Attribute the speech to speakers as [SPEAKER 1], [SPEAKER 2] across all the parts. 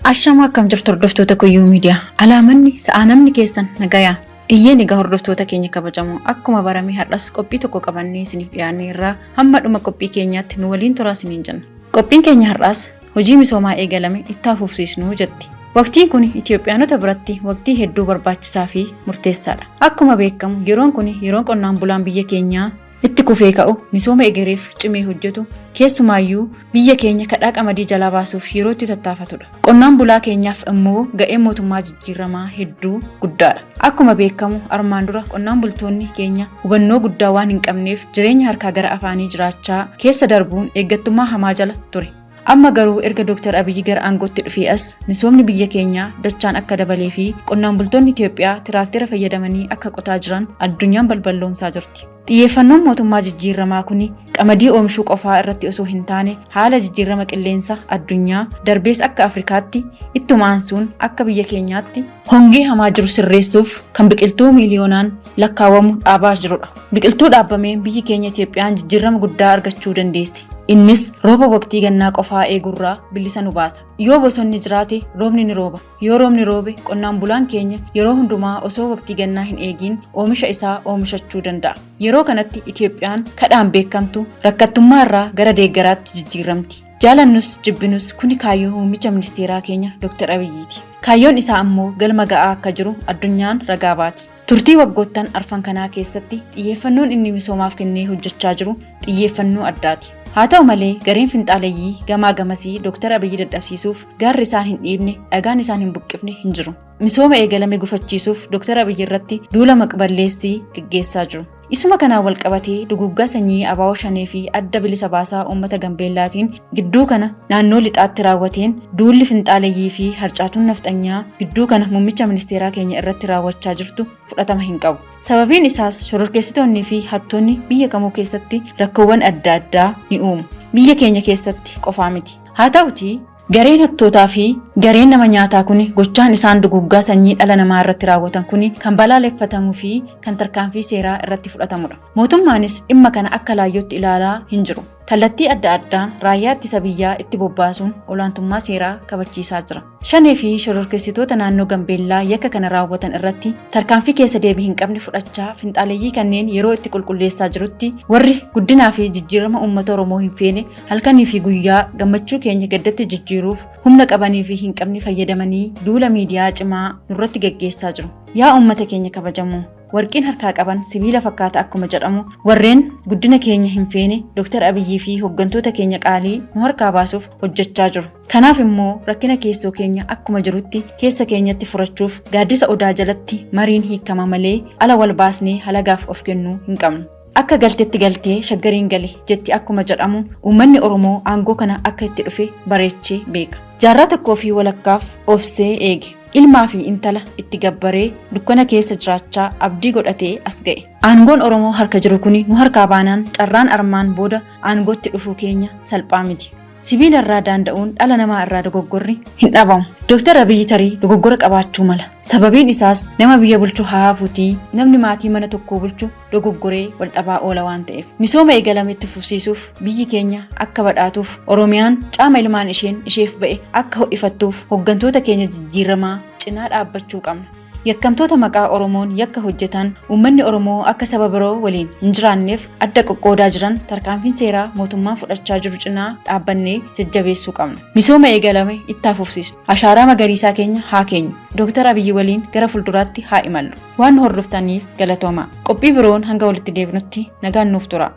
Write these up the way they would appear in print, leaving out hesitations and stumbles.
[SPEAKER 1] Ashama, akkam jirtu hordoftoota Kuyyuu Miidiyaa? Alaamanni sa'aa namni keessan nagayaa? Iyyeen egaa hordoftoota keenya kabajamoo, akkuma barame har'as qophii tokko qabannee isiniif dhiyaannee irraa hamma dhuma qophii keenyaatti nu waliin turaa isiniin jenna. Qophiin keenya har'aas hojii misoomaa eegalame itti hafuufsiisnuu jetti. Waqtiin kun Itoophiyaanota biratti waqtii hedduu barbaachisaa fi murteessaadha. Akkuma beekamu yeroon kun yeroo qonnaan bulaan biyya keenyaa itti kufee ka'u, misooma egereef cimee hojjetu, keessumaayyuu biyya keenya kadhaa qamadii jalaa baasuuf yeroo itti tattaafatudha. Qonnaan bulaa keenyaaf immoo ga'een mootummaa jijjiiramaa hedduu guddaadha. Akkuma beekamu armaan dura qonnaan bultoonni keenya hubannoo guddaa waan hin qabneef jireenya harkaa gara afaanii jiraachaa keessa darbuun eeggattummaa hamaa jala ture. Amma garuu erga Dr. Abiyyi gara aangootti dhufee as misoomni biyya keenyaa dachaan akka dabalee fi qonnaan bultoonni Itoophiyaa tiraaktera fayyadamanii akka qotaa jiran addunyaan balballoomsaa jirti. Xiyyeeffannoon mootummaa jijjiiramaa kun qamadii oomishuu qofaa irratti osoo hin taane haala jijjiirama qilleensa addunyaa darbees akka Afrikaatti ittuma aansuun akka biyya keenyaatti hongee hamaa jiru sirreessuuf kan biqiltuu miiliyoonaan lakkaawamu dhaabaa jirudha. Biqiltuu dhaabameen biyyi keenya Itoophiyaan jijjiirama guddaa argachuu dandeessi. Innis rooba waqtii gannaa qofaa eegurraa bilisa nu baasa. Yoo bosonni jiraate roobni ni rooba. Yoo roobni roobe qonnaan bulaan keenya yeroo hundumaa osoo waqtii gannaa hin eegiin oomisha isaa oomishachuu danda'a. Yeroo kanatti Itoophiyaan kadhaan beekamtu rakkattummaa irraa gara deeggaraatti jijjiiramti. Jaalannus jibbinus kuni kaayyoo muummicha ministeeraa keenya Dr. Abiyyiiti. Kaayyoon isaa ammoo galma ga'aa akka jiru addunyaan ragaa baati. Turtii waggoottan arfan kanaa keessatti xiyyeeffannoon inni misoomaaf kennee hojjechaa jiru xiyyeeffannoo addaati. Haa ta'u malee gareen finxaaleyyii gamaa gamasii Dr. Abiyyi dadhabsiisuuf gaarri isaan hin dhiibne, dhagaan isaan hin buqqifne hin jiru. Misooma eegalame gufachiisuuf Dr. Abiyyi irratti duula maqballeessii gaggeessaa jiru. Isuma kanaan wal qabatee duguggaa sanyii Abaawoo Shanee fi adda bilisa baasaa uummata Gambeellaatiin gidduu kana naannoo lixaatti raawwateen duulli finxaaleyyii fi harcaatuun nafxanyaa gidduu kana muummicha ministeeraa keenya irratti raawwachaa jirtu fudhatama hin qabu. Sababiin isaas shororkeessitoonni fi hattoonni biyya kamuu keessatti rakkoowwan adda addaa ni uumu. Biyya keenya keessatti qofaa miti. Haa ta'utii gareen hattootaa fi gareen nama nyaataa kun gochaan isaan duguggaa sanyii dhala namaa irratti raawwatan kun kan balaaleffatamuu fi kan tarkaanfii seeraa irratti fudhatamudha. Mootummaanis dhimma kana akka laayyootti ilaalaa hin jiru. Kallattii adda addaan raayyaa ittisa biyyaa itti bobbaasuun olaantummaa seeraa kabachiisaa jira. Shanee fi shororkeessitoota naannoo Gambeellaa yakka kana raawwatan irratti tarkaanfii keessa deebii hin qabne fudhachaa finxaaleyyii kanneen yeroo itti qulqulleessaa jirutti warri guddinaa fi jijjiirama uummata Oromoo hin feene halkanii fi guyyaa gammachuu keenya gaddatti jijjiiruuf humna qabanii fi hin qabne fayyadamanii duula miidiyaa cimaa nurratti gaggeessaa jiru. Yaa uummata keenya kabajamoo, warqiin harkaa qaban sibiila fakkaata akkuma jedhamu warreen guddina keenya hin feene Dr. Abiyyi fi hooggantoota keenya qaalii nu harkaa baasuuf hojjechaa jiru. Kanaaf immoo rakkina keessoo keenya akkuma jirutti keessa keenyatti furachuuf gaaddisa odaa jalatti mariin hiikama malee ala wal baasnee halagaaf of kennuu hin qabnu. Akka galtetti galtee shaggariin gale jetti akkuma jedhamu uummanni Oromoo aangoo kana akka itti dhufe bareechee beeka. Jaarraa tokkoo fi walakkaaf obsee eege. Ilmaa fi intala itti gabbaree dukkana keessa jiraachaa abdii godhatee as ga'e. Aangoon Oromoo harka jiru kuni nu harkaa baanaan carraan armaan booda aangootti dhufuu keenya salphaa miti. Sibiila irraa daanda'uun dhala namaa irraa dogoggorri hin dhabamu. Dr. Abiyyi tarii dogoggora qabaachuu mala. Sababiin isaas nama biyya bulchu haa hafuutii namni maatii mana tokkoo bulchu dogoggoree wal dhabaa oola waan ta'eef. Misooma eegalame itti fufsiisuuf biyyi keenya akka badhaatuuf Oromiyaan caama ilmaan isheen isheef ba'e akka ho'ifattuuf hooggantoota keenya jijjiiramaa cinaa dhaabbachuu qabna. Yakkamtoota maqaa Oromoon yakka hojjetan uummanni Oromoo akka saba biroo waliin hin jiraanneef adda qoqqoodaa jiran tarkaanfiin seeraa mootummaan fudhachaa jiru cinaa dhaabbannee jajjabeessuu qabna. Misooma eegalame itti fufsiisnu. Ashaaraa magariisaa keenya haa keenyu. Dr. Abiyyi waliin gara fuulduraatti haa imallu. Waan nu hordoftaniif galatoomaa. Qophii biroon hanga walitti deebinutti nagaan nuuf tura.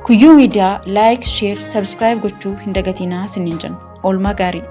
[SPEAKER 1] Kuyyuu Miidiyaa like, share, subscribe gochuu hin dagatinaa siniin jenna. Oolmaa gaarii.